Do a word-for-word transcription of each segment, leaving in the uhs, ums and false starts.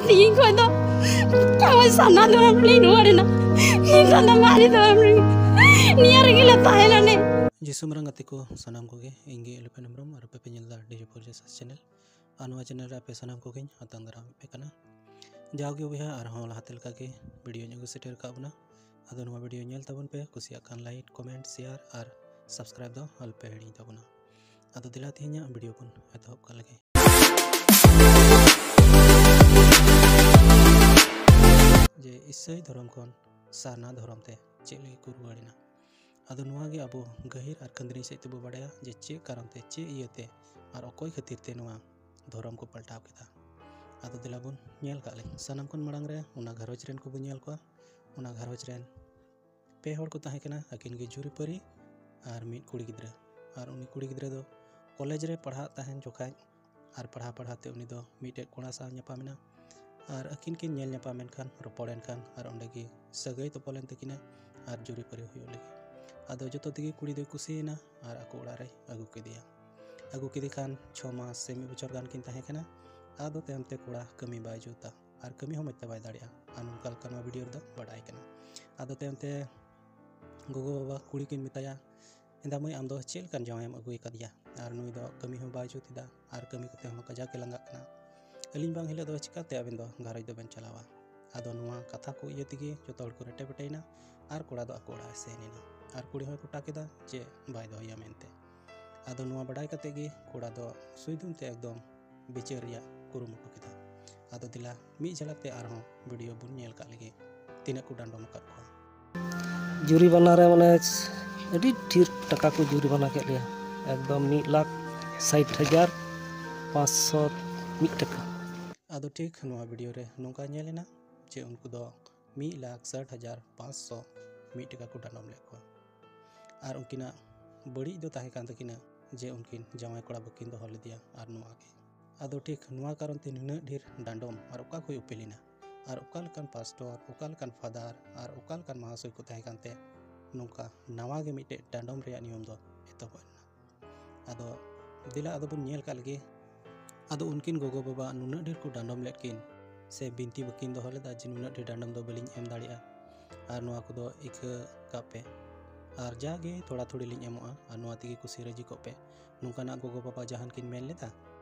ᱛᱤᱦᱤᱧ ᱠᱷᱚᱱ ᱫᱚ ᱟᱵᱚ ᱥᱟᱨᱱᱟ ᱫᱷᱚᱨᱚᱢ ᱨᱮᱞᱤᱧ ᱨᱩᱣᱟᱹᱲ ᱮᱱᱟ᱾ ᱱᱤᱛᱚᱜ ᱫᱚ ᱢᱟᱨᱮ ᱫᱷᱚᱨᱚᱢ ᱨᱮ, ᱱᱤᱭᱟᱹ ᱨᱮᱜᱮ ᱞᱮ ᱛᱟᱦᱮᱱᱟ ᱱᱮ᱾ ᱡᱤᱥᱩ ᱢᱟᱨᱟᱝ ᱜᱟᱛᱮ ᱠᱚ ᱥᱟᱱᱟᱢ ᱠᱚᱜᱮ, ᱤᱧ ᱜᱮ ᱮᱞᱯᱷᱮᱱ ᱦᱮᱢᱵᱨᱚᱢ, ᱟᱨ ᱟᱯᱮ ᱯᱮ ᱧᱮᱞ ᱮᱫᱟ ᱰᱤᱡᱤ ᱯᱷᱳᱨ ᱡᱮ ᱥᱟᱥ ᱪᱮᱱᱮᱞ᱾ ᱟᱨ ᱱᱚᱣᱟ ᱪᱮᱱᱮᱞ ᱨᱮ ᱟᱯᱮ ᱥᱟᱱᱟᱢ ᱠᱚᱜᱮᱧ ᱟᱛᱟᱝ ᱫᱟᱨᱟᱢ ᱯᱮ ᱠᱟᱱᱟ᱾ ᱡᱟᱣᱜᱮ ᱵᱚᱭᱦᱟ, ᱟᱨᱦᱚᱸ ᱞᱟᱦᱟᱛᱮ ᱞᱮᱠᱟᱜᱮ ᱵᱷᱤᱰᱤᱭᱳᱧ ᱟᱹᱜᱩ ᱥᱮᱴᱮᱨ ᱟᱠᱟᱫ ᱵᱚᱱᱟ᱾ ᱟᱫᱚ ᱱᱚᱣᱟ ᱵᱷᱤᱰᱤᱭᱳ ᱧᱮᱞ ᱛᱟᱵᱚᱱ ᱯᱮ, ᱠᱩᱥᱤᱭᱟᱜ ᱠᱷᱟᱱ ᱞᱟᱭᱤᱠ, ᱠᱚᱢᱮᱱᱴ, ᱥᱮᱭᱟᱨ ᱟᱨ ᱥᱟᱵᱥᱠᱨᱟᱭᱤᱵ ᱫᱚ ᱟᱞᱚᱯᱮ ᱦᱤᱲᱤᱧ ᱛᱟᱵᱚᱱᱟ᱾ ᱟᱫᱚ ᱫᱮᱞᱟ ᱛᱮᱦᱮᱧᱟᱜ ᱵᱷᱤᱰᱤᱭᱳ ᱵᱚᱱ ᱮᱛᱚᱦᱚᱵ ᱠᱟᱜ ᱞᱮᱜᱮ᱾ ᱡᱮ ᱤᱥᱟᱹᱭ ᱫᱷᱚᱨᱚᱢ ᱠᱷᱚᱱ ᱥᱟᱨᱱᱟ ᱫᱷᱚᱨᱚᱢ ᱛᱮ ᱪᱮᱫ ᱞᱟᱹᱜᱤᱫ ᱠᱚ ᱨᱩᱣᱟᱹᱲ ᱮᱱᱟ? ᱟᱫᱚ ᱱᱚᱣᱟ ᱜᱮ ᱟᱵᱚ ᱜᱟᱹᱦᱤᱨ ᱟᱨ ᱠᱷᱟᱹᱱᱫᱽᱨᱤᱧ ᱥᱮᱫ ᱛᱮᱵᱚ ᱵᱟᱰᱟᱭᱟ ᱡᱮ ᱪᱮᱫ ᱠᱟᱨᱚᱱ ᱛᱮ, ᱪᱮᱫ ᱤᱭᱟᱹᱛᱮ ᱟᱨ ᱚᱠᱚᱭ ᱠᱷᱟᱹᱛᱤᱨ ᱛᱮ ᱱᱚᱣᱟ ᱫᱷᱚᱨᱚᱢ ᱠᱚ ᱯᱟᱞᱴᱟᱣ ᱠᱮᱫᱟ᱾ ᱟᱫᱚ ᱫᱮᱞᱟ ᱵᱚᱱ ᱧᱮᱞ ᱠᱟᱜ ᱞᱮᱜᱮ᱾ ᱥᱟᱱᱟᱢ ᱠᱷᱚᱱ ᱢᱟᱲᱟᱝ ᱨᱮ ᱚᱱᱟ ᱜᱷᱟᱨᱚᱸᱡᱽ ᱨᱮᱱ ᱠᱚᱵᱚᱱ ᱧᱮᱞ ᱠᱚᱣᱟ᱾ ᱚᱱᱟ ᱜᱷᱟᱨᱚᱸᱡᱽ ᱨᱮᱱ ᱯᱮ ᱦᱚᱲ ᱠᱚ ᱛᱟᱦᱮᱸ ᱠᱟᱱᱟ, ᱟᱹᱠᱤᱱ ᱜᱮ ᱡᱩᱨᱤᱯᱟᱹᱨᱤ ᱟᱨ ᱢᱤᱫ ᱠᱩᱲᱤ ᱜᱤᱫᱽᱨᱟᱹ᱾ ᱟᱨ ᱩᱱᱤ ᱠᱩᱲᱤ ᱜᱤᱫᱽᱨᱟᱹ ᱫᱚ ᱠᱚᱞᱮᱡᱽ ᱨᱮ ᱯᱟᱲᱦᱟᱜ ᱛᱟᱦᱮᱱ ᱡᱚᱠᱷᱟᱡ ᱟᱨ ᱯᱟᱲᱦᱟᱣ ᱯᱟᱲᱦᱟᱣ ᱛᱮ ᱩᱱᱤ ᱫᱚ ᱢᱤᱫᱴᱮᱡ ᱠᱚᱲᱟ ᱥᱟᱶ ᱧᱟᱯᱟᱢ ᱮᱱᱟ᱾ ᱟᱨ ᱟᱹᱠᱤᱱ ᱠᱤᱱ ᱧᱮᱞ ᱧᱟᱯᱟᱢ ᱮᱱ ᱠᱷᱟᱱ, ᱨᱚᱯᱚᱲ ᱮᱱ ᱠᱷᱟᱱ, ᱟᱨ ᱚᱸᱰᱮ ᱜᱮ ᱥᱟᱹᱜᱟᱹᱭ ᱛᱚᱯᱚᱞ ᱮᱱ ᱛᱟᱹᱠᱤᱱᱟ ᱟᱨ ᱡᱩᱨᱤᱯᱟᱹᱨᱤ ᱦᱩᱭᱩᱜ ᱞᱟᱹᱜᱤᱫ᱾ ᱟᱫᱚ ᱡᱚᱛᱚ ᱛᱮᱜᱮ ᱠᱩᱲᱤ ᱫᱚᱭ ᱠᱩᱥᱤᱭᱮᱱᱟ ᱟᱨ ᱟᱠᱚ ᱚᱲᱟᱜ ᱨᱮᱭ ᱟᱹᱜᱩ ᱠᱮᱫᱮᱭᱟ᱾ ᱟᱹᱜᱩ ᱠᱮᱫᱮ ᱠᱷᱟᱱ ᱪᱷᱚ ᱢᱟᱥ ᱥᱮ ᱢᱤᱫ ᱵᱚᱪᱷᱚᱨ ᱜᱟᱱ ᱠᱤᱱ ᱛᱟᱦᱮᱸ ᱠᱟᱱᱟ᱾ ᱟᱫᱚ ᱛᱟᱭᱚᱢ ᱛᱮ ᱠᱚᱲᱟ ᱠᱟᱹᱢᱤ ᱵᱟᱭ ᱡᱩᱛᱟ ᱟᱨ ᱠᱟᱹᱢᱤ ᱦᱚᱸ ᱢᱚᱡᱽ ᱛᱮ ᱵᱟᱭ ᱫᱟᱲᱮᱭᱟᱜᱼᱟ, ᱟᱨ ᱱᱚᱝᱠᱟ ᱞᱮᱠᱟ ᱱᱚᱣᱟ ᱵᱷᱤᱰᱤᱭᱳ ᱨᱮᱫᱚ ᱵᱟᱰᱟᱭ ᱠᱟᱱᱟ᱾ ᱟᱫᱚ ᱛᱟᱭᱚᱢ ᱛᱮ ᱜᱚᱜᱚ ᱵᱟᱵᱟ ᱠᱩᱲᱤ ᱠᱤᱱ ᱢᱮᱛᱟᱭᱟ, "ᱮᱸᱫᱟ ᱢᱟᱹᱭ, ᱟᱢ ᱫᱚ ᱪᱮᱫ ᱞᱮᱠᱟᱱ ᱡᱟᱶᱟᱭᱮᱢ ᱟᱹᱜᱩ ᱟᱠᱟᱫᱮᱭᱟ? ᱟᱨ ᱱᱩᱭ ᱫᱚ ᱠᱟᱹᱢᱤ ᱦᱚᱸ ᱵᱟᱭ ᱡᱩᱛ ᱮᱫᱟ ᱟᱨ ᱠᱟᱹᱢᱤ ᱠᱚᱛᱮ ᱦᱚᱸ ᱠᱟᱡᱟᱠ ᱮ ᱞᱟᱸᱜᱟᱜ ᱠᱟᱱᱟ᱾ ᱟᱹᱞᱤᱧ ᱵᱟᱝ ᱦᱤᱞᱳᱜ ᱫᱚ ᱪᱤᱠᱟᱹᱛᱮ ᱟᱵᱮᱱ ᱫᱚ ᱜᱷᱟᱨᱚᱸᱡᱽ ᱫᱚᱵᱮᱱ ᱪᱟᱞᱟᱣᱟ?" ᱟᱫᱚ ᱱᱚᱣᱟ ᱠᱟᱛᱷᱟ ᱠᱚ ᱤᱭᱟᱹ ᱛᱮᱜᱮ ᱡᱚᱛᱚ ᱦᱚᱲ ᱠᱚ ᱨᱮᱴᱮ ᱯᱮᱴᱮᱭᱮᱱᱟ ᱟᱨ ᱠᱚᱲᱟ ᱫᱚ ᱟᱠᱚ ᱚᱲᱟᱜ ᱮ ᱥᱮᱱ ᱮᱱᱟ᱾ ᱟᱨ ᱠᱩᱲᱤ ᱦᱚᱸᱭ ᱜᱚᱴᱟ ᱠᱮᱫᱟ ᱡᱮ ᱵᱟᱭ ᱫᱚᱦᱚᱭᱟ ᱢᱮᱱᱛᱮ᱾ ᱟᱫᱚ ᱱᱚᱣᱟ ᱵᱟᱰᱟᱭ ᱠᱟᱛᱮ ᱜᱮ ᱠᱚᱲᱟ ᱫᱚ ᱥᱩᱭᱫᱩᱢ ᱛᱮ ᱮᱠᱫᱚᱢ ᱵᱤᱪᱟᱹᱨ ᱨᱮᱭᱟᱜ ᱠᱩᱨᱩᱢᱩᱴᱩ ᱠᱮᱫᱟ᱾ ᱟᱫᱚ ᱫᱮᱞᱟ ᱢᱤᱫ ᱡᱷᱟᱞᱟᱠ ᱛᱮ ᱟᱨᱦᱚᱸ ᱵᱷᱤᱰᱤᱭᱳ ᱵᱚᱱ ᱧᱮᱞ ᱠᱟᱜ ᱞᱮᱜᱮ, ᱛᱤᱱᱟᱹᱜ ᱠᱚ ᱰᱟᱸᱰᱚᱢ ᱟᱠᱟᱫ ᱠᱚᱣᱟ᱾ ᱡᱩᱨᱤᱢᱟᱱᱟ ᱨᱮ ᱢᱟᱱᱮ ᱟᱹᱰᱤ ᱰᱷᱮᱨ ᱴᱟᱠᱟ ᱠᱚ ᱡᱩᱨᱤᱢᱟᱱᱟ ᱠᱮᱫ ᱞᱮᱭᱟ, ᱮᱠᱫᱚᱢ ᱢᱤᱫ ᱞᱟᱠᱷ ᱥᱟᱴ ᱦᱟᱡᱟᱨ ᱯᱟᱸᱪᱥᱚ ᱢᱤᱫ ᱴᱟᱠᱟ᱾ ᱟᱫᱚ ᱴᱷᱤᱠ ᱱᱚᱣᱟ ᱵᱷᱤᱰᱤᱭᱳ ᱨᱮ ᱱᱚᱝᱠᱟ ᱧᱮᱞ ᱮᱱᱟ ᱡᱮ ᱩᱱᱠᱩ ᱫᱚ ᱢᱤᱫ ᱞᱟᱠᱷ ᱥᱟᱴ ᱦᱟᱡᱟᱨ ᱯᱟᱸᱪᱥᱚ ᱢᱤᱫ ᱴᱟᱠᱟ ᱠᱚ ᱰᱟᱸᱰᱚᱢ ᱞᱮᱫ ᱠᱚᱣᱟ᱾ ᱟᱨ ᱩᱱᱠᱤᱱᱟᱜ ᱵᱟᱹᱲᱤᱡ ᱫᱚ ᱛᱟᱦᱮᱸ ᱠᱟᱱ ᱛᱟᱹᱠᱤᱱᱟ ᱡᱮ ᱩᱱᱠᱤᱱ ᱡᱟᱶᱟᱭ ᱠᱚᱲᱟ ᱵᱟᱹᱠᱤᱱ ᱫᱚᱦᱚ ᱞᱮᱫᱮᱭᱟ ᱟᱨ ᱱᱚᱣᱟ ᱜᱮ᱾ ᱟᱫᱚ ᱴᱷᱤᱠ ᱱᱚᱣᱟ ᱠᱟᱨᱚᱱ ᱛᱮ ᱱᱩᱱᱟᱹᱜ ᱰᱷᱮᱨ ᱰᱟᱸᱰᱚᱢ ᱟᱨ ᱚᱠᱟ ᱠᱷᱚᱱ ᱩᱯᱮᱞ ᱮᱱᱟ? ᱟᱨ ᱚᱠᱟ ᱞᱮᱠᱟᱱ ᱯᱟᱥᱴᱚᱨ, ᱚᱠᱟ ᱞᱮᱠᱟᱱ ᱯᱷᱟᱫᱟᱨ ᱟᱨ ᱚᱠᱟ ᱞᱮᱠᱟᱱ ᱢᱟᱦᱟᱥᱚᱭ ᱠᱚ ᱛᱟᱦᱮᱸ ᱠᱟᱱᱛᱮ ᱱᱚᱝᱠᱟ ᱱᱟᱣᱟ ᱜᱮ ᱢᱤᱫᱴᱮᱡ ᱰᱟᱸᱰᱚᱢ ᱨᱮᱭᱟᱜ ᱱᱤᱭᱚᱢ ᱫᱚ ᱮᱛᱚᱦᱚᱵ ᱮᱱᱟ? ᱟᱫᱚ ᱫᱮᱞᱟ ᱟᱫᱚ ᱵᱚᱱ ᱧᱮᱞ ᱠᱟᱜ ᱞᱮᱜᱮ᱾ ᱟᱫᱚ ᱩᱱᱠᱤᱱ ᱜᱚᱜᱚ ᱵᱟᱵᱟ ᱱᱩᱱᱟᱹᱜ ᱰᱷᱮᱨ ᱠᱚ ᱰᱟᱸᱰᱚᱢ ᱞᱮᱫ ᱠᱤᱱ, ᱥᱮ ᱵᱤᱱᱛᱤ ᱵᱟᱹᱠᱤᱱ ᱫᱚᱦᱚ ᱞᱮᱫᱟ ᱡᱮ ᱱᱩᱱᱟᱹᱜ ᱰᱷᱮᱨ ᱰᱟᱸᱰᱚᱢ ᱫᱚ ᱵᱟᱹᱞᱤᱧ ᱮᱢ ᱫᱟᱲᱮᱭᱟᱜᱼᱟ, ᱟᱨ ᱱᱚᱣᱟ ᱠᱚᱫᱚ ᱤᱠᱟᱹ ᱠᱟᱜ ᱯᱮ, ᱟᱨ ᱡᱟᱜᱮ ᱛᱷᱚᱲᱟ ᱛᱷᱩᱲᱤ ᱞᱤᱧ ᱮᱢᱚᱜᱼᱟ, ᱟᱨ ᱱᱚᱣᱟ ᱛᱮᱜᱮ ᱠᱩᱥᱤ ᱨᱟᱹᱡᱤ ᱠᱚᱜ ᱯᱮ᱾ ᱱᱚᱝᱠᱟᱱᱟᱜ ᱜᱚᱜᱚ ᱵᱟᱵᱟ ᱡᱟᱦᱟᱱ ᱠᱤᱱ ᱢᱮᱱ ᱞᱮᱫᱟ?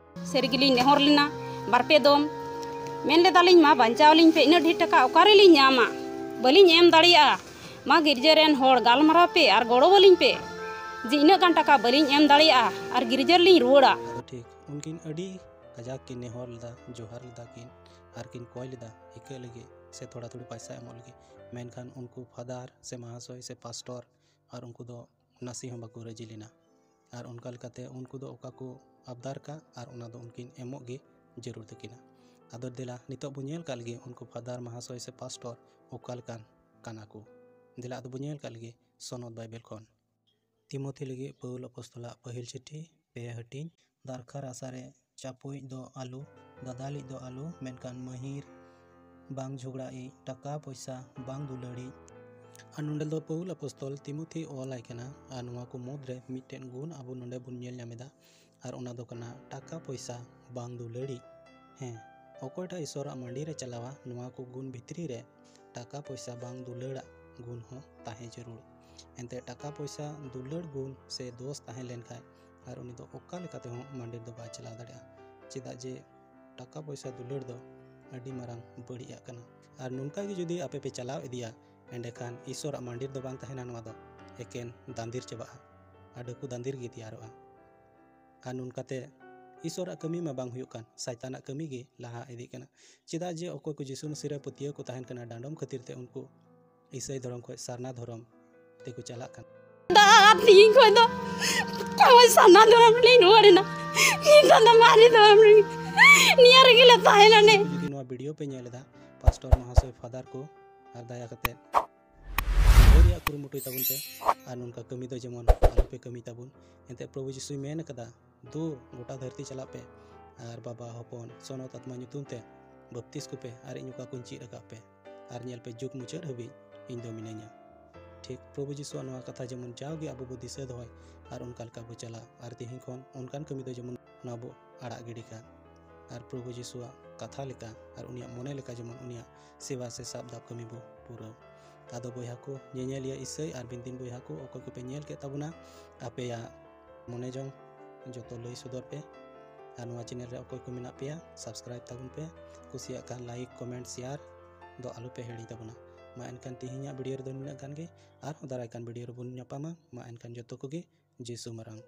ᱥᱟᱹᱨᱤ ᱜᱮᱞᱤᱧ ᱱᱮᱦᱚᱨ ᱞᱮᱱᱟ ᱵᱟᱨ ᱯᱮ ᱫᱚᱢ᱾ ᱢᱮᱱ ᱞᱮᱫᱟᱞᱤᱧ, "ᱢᱟ, ᱵᱟᱧᱪᱟᱣ ᱞᱤᱧ ᱯᱮ, ᱤᱱᱟᱹᱜ ᱰᱷᱮᱨ ᱴᱟᱠᱟ ᱚᱠᱟ ᱨᱮᱞᱤᱧ ᱧᱟᱢᱟ? ᱵᱟᱹᱞᱤᱧ ᱮᱢ ᱫᱟᱲᱮᱭᱟᱜᱼᱟ᱾ ᱢᱟ, ᱜᱤᱨᱡᱟᱹ ᱨᱮᱱ ᱦᱚᱲ ᱜᱟᱞᱢᱟᱨᱟᱣ ᱯᱮ ᱟᱨ ᱜᱚᱲᱚ ᱟᱹᱞᱤᱧ ᱯᱮ ᱡᱮ ᱤᱱᱟᱹᱜ ᱜᱟᱱ ᱴᱟᱠᱟ ᱵᱟᱹᱞᱤᱧ ᱮᱢ ᱫᱟᱲᱮᱭᱟᱜᱼᱟ ᱟᱨ ᱜᱤᱨᱡᱟᱹ ᱨᱮᱞᱤᱧ ᱨᱩᱣᱟᱹᱲᱟ᱾" ᱟᱫᱚ ᱴᱷᱤᱠ ᱩᱱᱠᱤᱱ ᱟᱹᱰᱤ ᱠᱟᱡᱟᱠ ᱠᱤᱱ ᱱᱮᱦᱚᱨ ᱞᱮᱫᱟ, ᱡᱚᱦᱟᱨ ᱞᱮᱫᱟ ᱠᱤᱱ ᱟᱨ ᱠᱤᱱ ᱠᱚᱭ ᱞᱮᱫᱟ ᱤᱠᱟᱹ ᱞᱟᱹᱜᱤᱫ ᱥᱮ ᱛᱷᱚᱲᱟ ᱛᱷᱩᱲᱤ ᱯᱟᱭᱥᱟ ᱮᱢᱚᱜ ᱞᱟᱹᱜᱤᱫ᱾ ᱢᱮᱱᱠᱷᱟᱱ ᱩᱱᱠᱩ ᱯᱷᱟᱫᱟᱨ ᱥᱮ ᱢᱟᱦᱟᱥᱚᱭ ᱥᱮ ᱯᱟᱥᱴᱚᱨ ᱟᱨ ᱩᱱᱠᱩ ᱫᱚ ᱱᱟᱥᱮ ᱦᱚᱸ ᱵᱟᱠᱚ ᱨᱟᱹᱡᱤ ᱞᱮᱱᱟ᱾ ᱟᱨ ᱚᱱᱠᱟ ᱞᱮᱠᱟᱛᱮ ᱩᱱᱠᱩ ᱫᱚ ᱚᱠᱟ ᱠᱚ ᱟᱵᱫᱟᱨ ᱠᱟᱜ ᱟᱨ ᱚᱱᱟ ᱫᱚ ᱩᱱᱠᱤᱱ ᱮᱢᱚᱜ ᱜᱮ ᱡᱟᱹᱨᱩᱲ ᱛᱟᱹᱠᱤᱱᱟ᱾ ᱟᱫᱚ ᱫᱮᱞᱟ ᱱᱤᱛᱚᱜ ᱵᱚᱱ ᱧᱮᱞ ᱠᱟᱜ ᱞᱮᱜᱮ ᱩᱱᱠᱩ ᱯᱷᱟᱫᱟᱨ, ᱢᱟᱦᱟᱥᱚᱭ ᱥᱮ ᱯᱟᱥᱴᱚᱨ ᱚᱠᱟ ᱞᱮᱠᱟᱱ ᱠᱟᱱᱟ ᱠᱚ᱾ ᱫᱮᱞᱟ ᱟᱫᱚ ᱵᱚᱱ ᱧᱮᱞ ᱠᱟᱜ ᱞᱮᱜᱮ ᱥᱚᱱᱚᱛ ᱵᱟᱭᱵᱮᱞ ᱠᱷᱚᱱ᱾ ᱛᱤᱢᱳᱛᱷᱤ ᱞᱟᱹᱜᱤᱫ ᱯᱟᱹᱣᱩᱞ ᱟᱯᱚᱥᱛᱚᱞᱟᱜ ᱯᱟᱹᱦᱤᱞ ᱪᱤᱴᱷᱤ, ᱯᱮ ᱦᱟᱹᱴᱤᱧ᱾ ᱫᱟᱨᱠᱷᱟᱨ ᱟᱥᱟ ᱨᱮ ᱪᱟᱯᱚᱭᱤᱡ ᱫᱚ ᱟᱞᱚ, ᱫᱟᱫᱟᱞᱤᱡ ᱫᱚ ᱟᱞᱚ, ᱢᱮᱱᱠᱷᱟᱱ ᱢᱟᱹᱦᱤᱨ, ᱵᱟᱝ ᱡᱷᱚᱜᱽᱲᱟᱭᱤᱡ, ᱴᱟᱠᱟ ᱯᱚᱭᱥᱟ ᱵᱟᱝ ᱫᱩᱞᱟᱹᱲᱤᱡ᱾ ᱟᱨ ᱱᱚᱸᱰᱮ ᱫᱚ ᱯᱟᱹᱣᱩᱞ ᱟᱯᱚᱥᱛᱚᱞ ᱛᱤᱢᱳᱛᱷᱤ ᱚᱞ ᱟᱭ ᱠᱟᱱᱟ᱾ ᱟᱨ ᱱᱚᱣᱟ ᱠᱚ ᱢᱩᱫᱽᱨᱮ ᱢᱤᱫᱴᱮᱱ ᱜᱩᱱ ᱟᱵᱚ ᱱᱚᱸᱰᱮ ᱵᱚᱱ ᱧᱮᱞ ᱧᱟᱢ ᱮᱫᱟ, ᱟᱨ ᱚᱱᱟ ᱫᱚ ᱠᱟᱱᱟ ᱴᱟᱠᱟ ᱯᱚᱭᱥᱟ ᱵᱟᱝ ᱫᱩᱞᱟᱹᱲᱤᱡ᱾ ᱦᱮᱸ, ᱚᱠᱚᱭᱴᱟᱜ ᱤᱥᱚᱨᱟᱜ ᱢᱟᱹᱰᱤ ᱨᱮ ᱪᱟᱞᱟᱣᱟ, ᱱᱚᱣᱟ ᱠᱚ ᱜᱩᱱ ᱵᱷᱤᱛᱨᱤ ᱨᱮ ᱴᱟᱠᱟ ᱯᱚᱭᱥᱟ ᱵᱟᱝ ᱫᱩᱞᱟᱹᱲᱟᱜ ᱜᱩᱱ ᱦᱚᱸ ᱛᱟᱦᱮᱸ ᱡᱟᱹᱨᱩᱲ᱾ ᱮᱱᱛᱮ ᱴᱟᱠᱟ ᱯᱚᱭᱥᱟ ᱫᱩᱞᱟᱹᱲ ᱜᱩᱱ ᱥᱮ ᱫᱳᱥ ᱛᱟᱦᱮᱸ ᱞᱮᱱᱠᱷᱟᱱ ᱟᱨ ᱩᱱᱤ ᱫᱚ ᱚᱠᱟ ᱞᱮᱠᱟ ᱛᱮᱦᱚᱸ ᱢᱟᱹᱰᱤ ᱨᱮᱫᱚ ᱵᱟᱭ ᱪᱟᱞᱟᱣ ᱫᱟᱲᱮᱭᱟᱜᱼᱟ᱾ ᱪᱮᱫᱟᱜ ᱡᱮ ᱴᱟᱠᱟ ᱯᱚᱭᱥᱟ ᱫᱩᱞᱟᱹᱲ ᱫᱚ ᱟᱹᱰᱤ ᱢᱟᱨᱟᱝ ᱵᱟᱹᱲᱤᱡᱟᱜ ᱠᱟᱱᱟ᱾ ᱟᱨ ᱱᱚᱝᱠᱟ ᱜᱮ ᱡᱩᱫᱤ ᱟᱯᱮ ᱯᱮ ᱪᱟᱞᱟᱣ ᱤᱫᱤᱭᱟ, ᱮᱸᱰᱮᱠᱷᱟᱱ ᱤᱥᱚᱨᱟᱜ ᱢᱟᱹᱰᱤ ᱨᱮᱫᱚ ᱵᱟᱝ ᱛᱟᱦᱮᱱᱟ, ᱱᱚᱣᱟ ᱫᱚ ᱮᱠᱮᱱ ᱫᱟᱸᱫᱤᱨ ᱪᱟᱵᱟᱜᱼᱟ᱾ ᱟᱨ ᱰᱟᱹᱠᱩ ᱫᱟᱸᱫᱤᱨ ᱜᱮ ᱛᱮᱭᱟᱨᱚᱜᱼᱟ᱾ ᱟᱨ ᱱᱚᱝᱠᱟᱛᱮ ᱤᱥᱚᱨᱟᱜ ᱠᱟᱹᱢᱤ ᱢᱟ ᱵᱟᱝ ᱦᱩᱭᱩᱜ ᱠᱟᱱ, ᱥᱟᱭᱛᱟᱱᱟᱜ ᱠᱟᱹᱢᱤ ᱜᱮ ᱞᱟᱦᱟ ᱤᱫᱤᱜ ᱠᱟᱱᱟ᱾ ᱪᱮᱫᱟᱜ ᱡᱮ ᱚᱠᱚᱭ ᱠᱚ ᱡᱤᱥᱩ ᱢᱟᱹᱥᱤ ᱨᱮ ᱯᱟᱹᱛᱭᱟᱹᱣ ᱠᱚ ᱛᱟᱦᱮᱱ ᱠᱟᱱᱟ, ᱰᱟᱸᱰᱚᱢ ᱠᱷᱟᱹᱛᱤᱨ ᱛᱮ ᱩᱱᱠᱩ ᱤᱥᱟᱹᱭ ᱫᱷᱚᱨᱚᱢ ᱠᱷᱚᱱ ᱥᱟᱨᱱᱟ ᱫᱷᱚᱨᱚᱢ ᱛᱮᱠᱚ ᱪᱟᱞᱟᱜ ᱠᱟᱱᱟ᱾ ᱫᱟᱜ ᱛᱤᱦᱤᱧ ᱠᱷᱚᱱ ᱫᱚ ᱱᱚᱜᱼᱚᱭ ᱥᱟᱨᱱᱟ ᱫᱷᱚᱨᱚᱢ ᱨᱮᱞᱤᱧ ᱨᱩᱣᱟᱹᱲ ᱮᱱᱟ᱾ ᱱᱤᱛᱚᱜ ᱫᱚ ᱢᱟᱨᱮ ᱫᱷᱚᱨᱚᱢ ᱨᱮ, ᱱᱤᱭᱟᱹ ᱨᱮᱜᱮ ᱞᱮ ᱛᱟᱦᱮᱱᱟ ᱱᱮ᱾ ᱡᱩᱫᱤ ᱱᱚᱣᱟ ᱵᱷᱤᱰᱤᱭᱳ ᱯᱮ ᱧᱮᱞ ᱮᱫᱟ, ᱯᱟᱥᱴᱚᱨ ᱢᱚᱦᱟᱥᱚᱭ, ᱯᱷᱟᱫᱟᱨ ᱠᱚ, ᱟᱨ ᱫᱟᱭᱟ ᱠᱟᱛᱮ ᱨᱩᱣᱟᱹᱲ ᱨᱮᱭᱟᱜ ᱠᱩᱨᱩᱢᱩᱴᱩᱭ ᱛᱟᱵᱚᱱ ᱯᱮ᱾ ᱟᱨ ᱱᱚᱝᱠᱟ ᱠᱟᱹᱢᱤ ᱫᱚ ᱡᱮᱢᱚᱱ ᱟᱞᱚᱯᱮ ᱠᱟᱹᱢᱤ ᱛᱟᱵᱚᱱ᱾ ᱮᱱᱛᱮ ᱯᱨᱚᱵᱷᱩ ᱡᱤᱥᱩᱭ ᱢᱮᱱ ᱟᱠᱟᱫᱟ, "ᱫᱩ, ᱜᱚᱴᱟ ᱫᱷᱟᱹᱨᱛᱤ ᱪᱟᱞᱟᱜ ᱯᱮ ᱟᱨ ᱵᱟᱵᱟ, ᱦᱚᱯᱚᱱ, ᱥᱚᱱᱚᱛ ᱟᱛᱢᱟ ᱧᱩᱛᱩᱢ ᱛᱮ ᱵᱟᱯᱛᱤᱥ ᱠᱚᱯᱮ ᱟᱨ ᱤᱧ ᱚᱠᱟ ᱠᱚᱧ ᱪᱮᱫ ᱟᱠᱟᱫ ᱯᱮ, ᱟᱨ ᱧᱮᱞ ᱯᱮ, ᱡᱩᱜᱽ ᱢᱩᱪᱟᱹᱫ ᱦᱟᱹᱵᱤᱡ ᱤᱧ ᱫᱚ ᱢᱤᱱᱟᱹᱧᱟ᱾" ᱴᱷᱤᱠ ᱯᱨᱚᱵᱷᱩ ᱡᱤᱥᱩᱣᱟᱜ ᱱᱚᱣᱟ ᱠᱟᱛᱷᱟ ᱡᱮᱢᱚᱱ ᱡᱟᱣᱜᱮ ᱟᱵᱚ ᱵᱚ ᱫᱤᱥᱟᱹ ᱫᱚᱦᱚᱭ ᱟᱨ ᱚᱱᱠᱟ ᱞᱮᱠᱟ ᱵᱚ ᱪᱟᱞᱟᱜ, ᱟᱨ ᱛᱮᱦᱮᱧ ᱠᱷᱚᱱ ᱚᱱᱠᱟᱱ ᱠᱟᱹᱢᱤ ᱫᱚ ᱡᱮᱢᱚᱱ ᱱᱚᱣᱟ ᱵᱚ ᱟᱲᱟᱜ ᱜᱤᱰᱤ ᱠᱟᱜ᱾ ᱟᱨ ᱯᱨᱚᱵᱷᱩ ᱡᱤᱥᱩᱣᱟᱜ ᱠᱟᱛᱷᱟ ᱞᱮᱠᱟ ᱟᱨ ᱩᱱᱤᱭᱟᱜ ᱢᱚᱱᱮ ᱞᱮᱠᱟ ᱡᱮᱢᱚᱱ ᱩᱱᱤᱭᱟᱜ ᱥᱮᱵᱟ ᱥᱮ ᱥᱟᱵ ᱫᱟᱵ ᱠᱟᱹᱢᱤ ᱵᱚ ᱯᱩᱨᱟᱹᱣ᱾ ᱟᱫᱚ ᱵᱚᱭᱦᱟ ᱠᱚ, ᱧᱮᱧᱮᱞᱤᱭᱟᱹ ᱤᱥᱟᱹᱭ ᱟᱨ ᱵᱤᱱᱛᱤᱱ ᱵᱚᱭᱦᱟ ᱠᱚ, ᱚᱠᱚᱭ ᱠᱚᱯᱮ ᱧᱮᱞ ᱠᱮᱫ ᱛᱟᱵᱚᱱᱟ, ᱟᱯᱮᱭᱟᱜ ᱢᱚᱱᱮ ᱡᱚᱝ ᱡᱚᱛᱚ ᱞᱟᱹᱭ ᱥᱚᱫᱚᱨ ᱯᱮ᱾ ᱟᱨ ᱱᱚᱣᱟ channel ᱨᱮ ᱚᱠᱚᱭ ᱠᱚ ᱢᱮᱱᱟᱜ ᱯᱮᱭᱟ, subscribe ᱛᱟᱵᱚᱱ ᱯᱮ᱾ ᱠᱩᱥᱤᱭᱟᱜ ᱠᱷᱟᱱ like, comment, share ᱫᱚ ᱟᱞᱚ ᱯᱮ ᱦᱤᱲᱤᱧ ᱛᱟᱵᱚᱱᱟ᱾ ᱢᱟ ᱮᱱᱠᱷᱟᱱ ᱛᱮᱦᱮᱧᱟᱜ video ᱨᱮᱫᱚ ᱱᱤᱱᱟᱹᱜ ᱜᱟᱱ ᱜᱮ, ᱟᱨᱦᱚᱸ ᱫᱟᱨᱟᱭ ᱠᱟᱱ video ᱨᱮᱵᱚᱱ ᱧᱟᱯᱟᱢᱟ᱾ ᱢᱟ ᱮᱱᱠᱷᱟᱱ ᱡᱚᱛᱚ ᱠᱚᱜᱮ ᱡᱤᱥᱩ ᱢᱟᱨᱟᱝ᱾